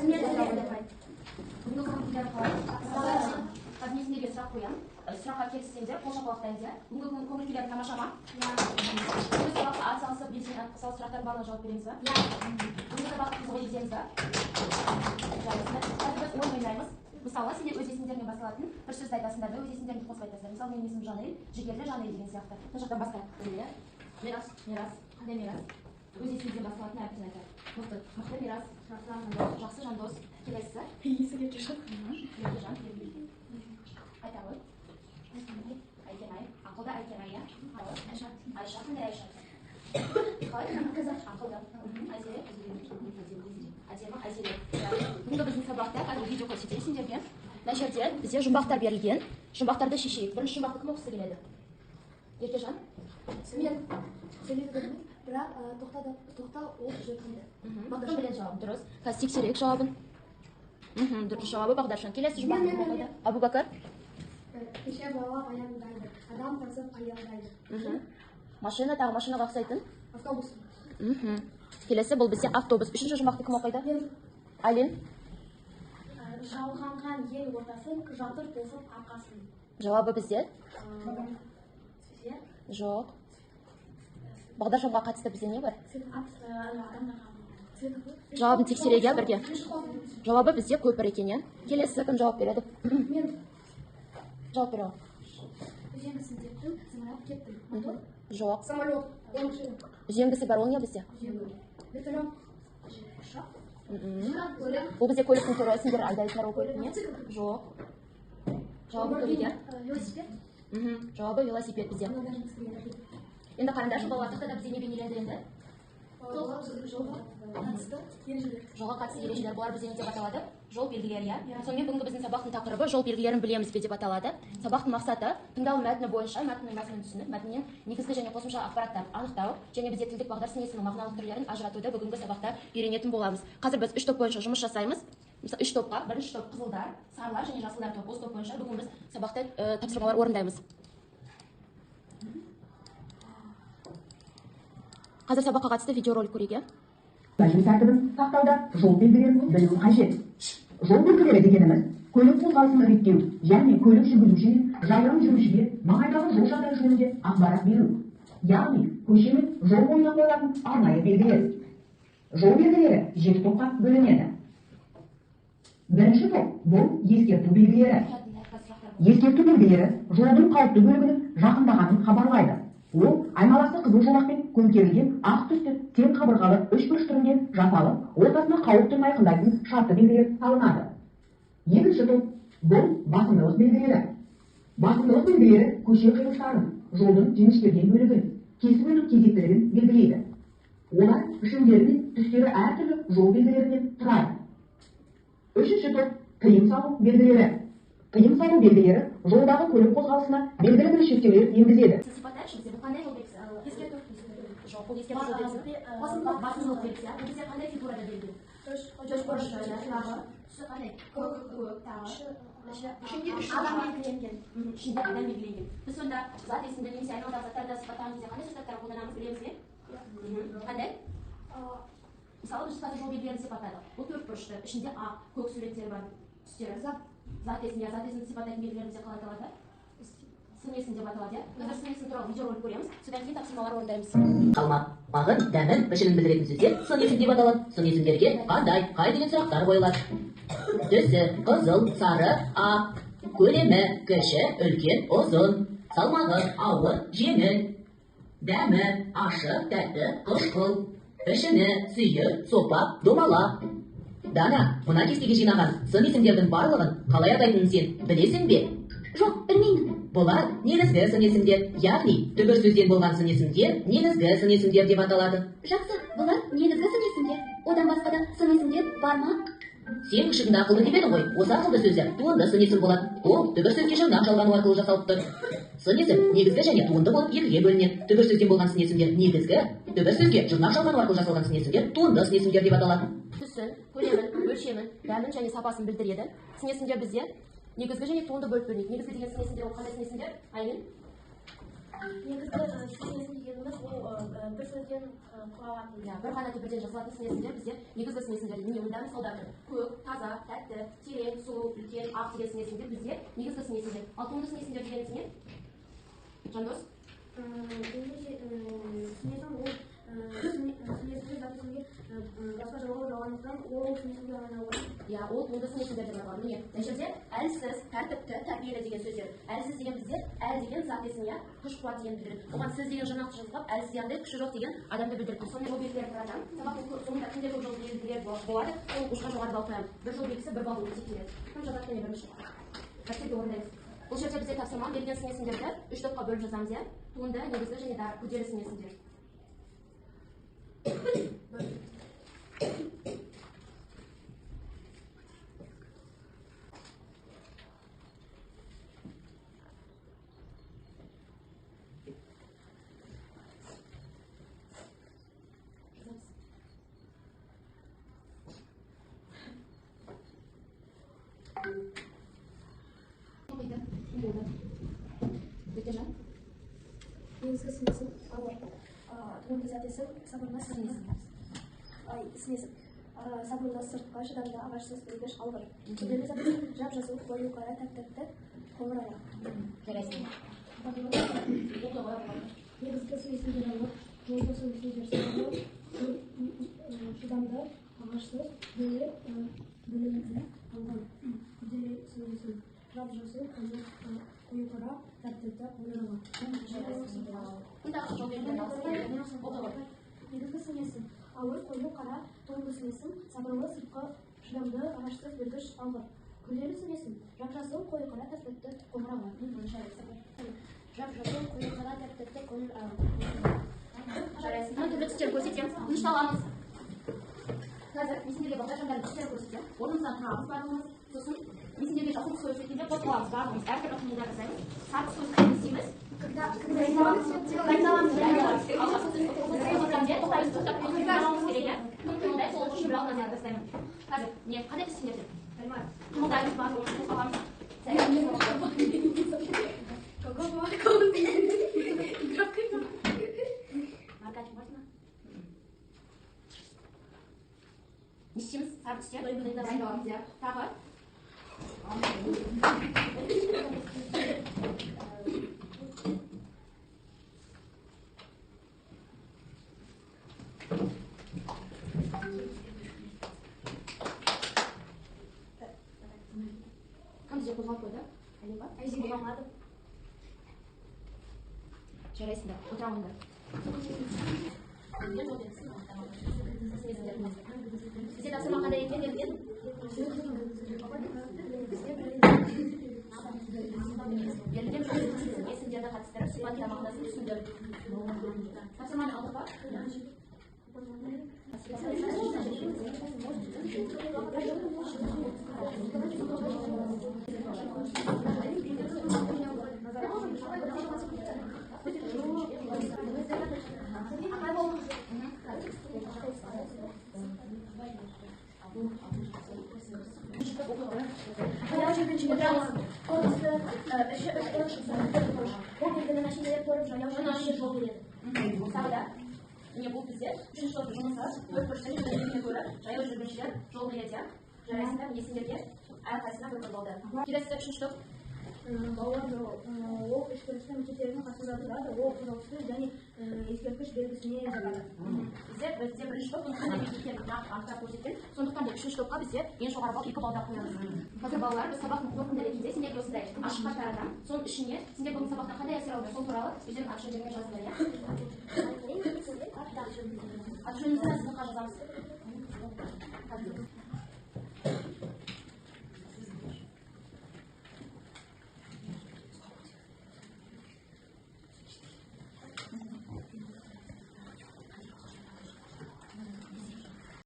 Бүгінгі көңіл қалай? Қазір мен сендерге сұрақ қоямын. Сұраққа келіссеңдер, қол шапалақтаймыз, иә? Бүгінгі көңіл күйлерің тамаша ма? Иә. Бүгінгі сабаққа атсалысып, белсене атсалысып сұрақтардың барлығына жауап береміз ба? Иә. Бүгінгі сабақты қызық өткіземіз ба? Жарайсыңдар. Қазір біз ойын ойнаймыз. Мысалы, сендер өз есімдеріңмен басталатын бір сөзді айтасыңдар да, өз есімдеріңді қосып айтасыңдар. Мысалы, менің есімім Жанель, Жігерлі Жанель деген сияқты. Мына жақтан бастайық. Мирас, Мирас, қандай Мирас? Өз есіміңізден басталатын әріптен айтайық. Мықты, мықты Мирас, жақсы Жандос. Келесісі? Еркежан. Еркежан. Айта ғой. Айкенай. Ақылды Айкенай, иә? Айша. Айша, қандай Айша? Қалай? Ақылды. Айзере. Әдемі Айзере. Бүгінгі біздің сабақта қазір видео көрсетемін сендерге. Мына жерде бізде жұмбақтар берілген. Жұмбақтарды шешейік. Бірінші жұмбақты кім оқығысы келеді? Еркежан? Мен сөйлеуді, бірақ тоқта ол жойқынды. Кім біледі жауабын? Дұрыс. Қазір тексерейік жауабын. Дұрыс жауабы Бағдаршан. Келесі жұмбақты кім оқиды? Абубакар? Кеше бала аяңдайды, адам тасып аялдайды. Машина, тағы машинаға ұқсайтын? Автобус. Келесі бұл бізде автобус. Үшінші жұмбақты кім оқиды? Алин. Жалғанған ел ортасын, жатыр тосып арқасын. Жауабы бізде? Жоқ. Бағдаршамға қатысты бізде не бар? Жауабын тексерейік, иә, бірге. Жауабы бізде көпір екен, иә? Келесі кім жауап береді? Мен. Жауап бере ғой. Үзеңгісін тептім, зымырап кеттім. Мотор? Жоқ. Самолет. Үзеңгісі бар, ол не бізде? Вертолет. Ұшақ. Бұл бізде көліктің түрі, сендер айдайсыңдар ол көлік, не? Жоқ. Жауабы көрейік, иә? Велосипед. Жауабы велосипед бізде. Енді қараңдаршы, балалар, тақтада бізде не бейнеленді енді? Жолға қатысты ережелер. Жолға қатысты ережелер, бұлар бізде не деп аталады? Жол белгілері, иә? Сонымен бүгінгі біздің сабақтың тақырыбы жол белгілерін білеміз бе деп аталады. Сабақтың мақсаты тыңдалым мәтіні бойынша мәтіннің мазмұнын түсініп, мәтіннен негізгі және қосымша ақпараттарды анықтау және бізде тілдік бағдар сын есімнің мағыналық түрлерін ажыратуды бүгінгі сабақта үйренетін боламыз. Қазір біз үш топ бойынша жұмыс жасаймыз. Мысалы, үш топқа, бірінші топ қызылдар, сарылар және жасылдар топ. Осы топ бойынша бүгін біз сабақта тапсырмалар орындаймыз. Қазір сабаққа қатысты видеоролик көрейік, иә? Жүру тәртібін сақтауда жол белгілерін білу қажет. Жол белгілері дегеніміз көлік қозғалысын реттеу және көлік жүргізуші мен жаяу жүрушіге маңайдағы жол жағдайы жөнінде ақпарат беру. Яғни көше мен жол бойына қойылатын арнайы белгілер. Жол белгілері 7 топқа бөлінеді. Бірінші топ бұл ескерту белгілері. Ескерту белгілері жолдың қауіпті бөлігінің жақындағанын хабарлайды. Ол айналасы қызыл жолақпен көмкерілген ақ түсті тең қабырғалы үшбұрыш түрінде жасалып, ортасына қауіп түрін айқындайтын шартты белгілер салынады. Екінші топ бұл басымдылық белгілері. Басымдылық белгілері көше қиылыстарын, жолдың жіңішкерген бөлігін, кесіп өту кезектілігін белгілейді. Олар пішіндері мен түстері әртүрлі жол белгілерінен тұрады. Үшінші топ тыйым салу белгілері. Тыйым салу белгілері жолдағы көлік қозғалысына белгілі бір шектеулер енгізеді. Сипаттайықшы, бізде бұл қандай жол белгісі? Ескерту. Жоқ, бұл ескерту жол белгісі. Басымдылық белгісі. Бұл бізде қандай фигурада берілген? Үш бұрыш. Түсі қандай? Көк, көк, тағы. Ішінде үш адам белгіленген. Ішінде адам белгіленген. Біз сонда зат есімді немесе айналадағы заттарды сипаттаған кезде қандай сөз қолданамыз білеміз бе? Қандай? Мысалы, біз қазір жол белгілерін сипаттадық. Бұл төрт бұрышты, ішінде ақ, көк суреттері бар, түстері. Зат есім, зат есімді сипаттайтын белгілер бізде қалай аталады? Сын есім деп аталады, иә? Қазір сын есім туралы видеоролик көреміз, содан кейін тапсырмалар орындаймыз. Қалмақ, дәмін, пішінін білдіретін сөздер сын есім деп аталады. Сын есімдерге қандай, қай деген сұрақтар қойылады. Түсі, қызыл, сары, ақ, көлемі, кіші, үлкен, ұзын, салмағы, ауыр, жеңіл, дәмі, ашы, тәтті, қышқыл, пішіні, сүйір, сопақ, домалақ. Дана, мына кестеге жинаған сын есімдердің барлығын қалай атайтынын сен білесің бе? Жоқ, білмеймін. Бұлар негізгі сын есімдер, яғни түбір сөзден болған сын есімдер негізгі сын есімдер деп аталады. Жақсы, бұлар негізгі сын есімдер. Одан басқа да сын есімдер бар ма? Сен күшігіңді ақылды деп едің ғой. Осы ақылды сөзі туынды сын есім болады. Ол түбір сөзге жұрнақ жалғану арқылы жасалып тұр. Сын есім негізгі және туынды болып екіге бөлінеді. Түбір сөзден болған сын есімдер негізгі, түбір сөзге жұрнақ жалғану арқылы жасалған сын есімдер туынды сын есімдер деп аталады. Түсін, көлемін, өлшемін, дәмін және сапасын білдіреді. Сын есімдер бізде негізгі және туынды бөліп бөлінеді. Негізгі деген сын есімдер ол қандай сын есімдер? Айлин? Негізгі сын есім дегеніміз ол бір сөзден құралатын. Иә, бір ғана түбірден жасалатын сын есімдер бізде негізгі сын есімдер. Міне, мұнда мысалдар тұр. Көк, таза, тәтті, терең, сұлу, үлкен, ақ деген сын есімдер бізде негізгі сын есімдер. Ал туынды сын есімдер дегеніміз не? Жандос? Сын есім ол сын есімге зат есімге басқа жалғау жалғандықтан ол сын есімге айналған. Иә, ол туынды сын есімдер деп аталады. Міне, мына жерде әлсіз, тәртіпті, тәрбиелі деген сөздер. Әлсіз деген бізде әл деген зат есім, иә, күш қуат деген білдіреді. Оған сіз деген жұрнақты жазылып, әлсіз яғни күші жоқ деген адамды білдіріп тұр. Сонымен жол белгілері таратамын. Сабақтың соңында кімде көп жол белгілері болады, сол оқушыға жоғары балл қоямын. Бір жол белгісі бір балл болып есептеледі. Кім жазады міне бірінші? Дәптерге орындаймыз. Бұл жерде бізде тапсырма берілген сын есімдерді үш топқа бөліп жазамыз, иә. Туынды, негізгі және дара күрделі сын есімдер. Оқиды. Кім болды? Бекежан? Негізгі сын есім ауыр. Туынды зат есім сабырлы Сын есім. Ай, сын есім. Сабырлы, сыртқы, шыдамды, ағашсыз, білгіш, алғыр. Күрделі зат есім жап-жасыл, қою қара, тәп-тәтті, қоңыр аяқ. Жарайсың. Оқи ғой, оқи. Негізгі сын есімдер ауыр, туынды сын есімдер сабырлы, шыдамды, ағашсыз, білімді, алғыр. Күрделі сын есім жап-жасыл, қою қара, тәп-тәтті, қоңыр аяқ. Жарайсың. Кім тағы жол белгілерін алғысы келеді? Оқи ғой. Негізгі сын есім ауыр, қою қара, туынды сын есім сабырлы, сыртқы, шыдамды, ағашсыз, білгіш, алғыр. Күрделі сын есім жап-жасыл, қою қара, тәп-тәтті, қоңыр аяқ. Жарайсың. Жап-жасыл, қою қара, тәп-тәтті, қоңыр аяқ. Жарайсың. Мына түрлі түстер көрсетеміз. Тынышталамыз. Қазір мен сендерге бағдаршамдардың түстерін көрсетемін. Орнымыздан тұрамыз барлығымыз. Сосын мен сендерге жасыл түс көрсеткенде қозғаламыз барлығымыз. Әртүрлі қимылдар жасаймыз. Сары түс көрсеткенде не істейміз? Дайындаламыз. Дайындаламыз. Ал жасыл түс көрсеткенде тоқтаймыз, тоқтап қимылдауымыз керек, иә? Кім қимылдайды, сол оқушы бір алдына тастаймын. Қазір не, қандай түс сендерде? Қимылдаймыз барлығымыз, қозғаламыз. Моргать можно? Не істейміз? Сары түсте дайындаламыз, иә. Тағы кім бізде қозғалып қойды? Әлем ба? Қозғалмады. Жарайсыңдар, отыра қойыңдар. Жол белгісін анықтамады. Бізде тапсырма қандай екен берілген? Берілген жол белгісін есімдерді қатыстырып, сипаттама мағынасын түсіндір. Тапсырманы алдық па? Жаяу жүргіншілер корпусы іші үш бұрыш, сырты төрт бұрыш. Бұл белгіні мәшинелер көріп жаяу жүргіншіге жол береді. Тағы да міне, бұл бізде үшінші топтың жұмысы. Төрт бұрышты белгіні көріп жаяу жүргіншілер жол береді, иә. Жарайсыңдар, міне сендерге әрқайсысына бір бір балды. Келесі үшінші топ. Балалар ол үшбұрышты мектептердің қасында тұрады. Ол қызыл түсті және ескерткіш белгісіне жатады. Бізде бірінші топ бұның қандай белгі екенін нақты анықтап көрсеткен. Сондықтан бұл үшінші топқа бізде ең жоғары балл 2 балл қоямыз. Қазір балалар, біз сабақтың қорытынды ретінде сендерге осындай ашық хат таратамын. Соның ішіне сендер бүгін сабақтан қандай әсер алдыңдар, сол туралы өздерің аты жөндеріңе жазыңдар, иә? Аты жөнімізді сыныпқа жазамыз.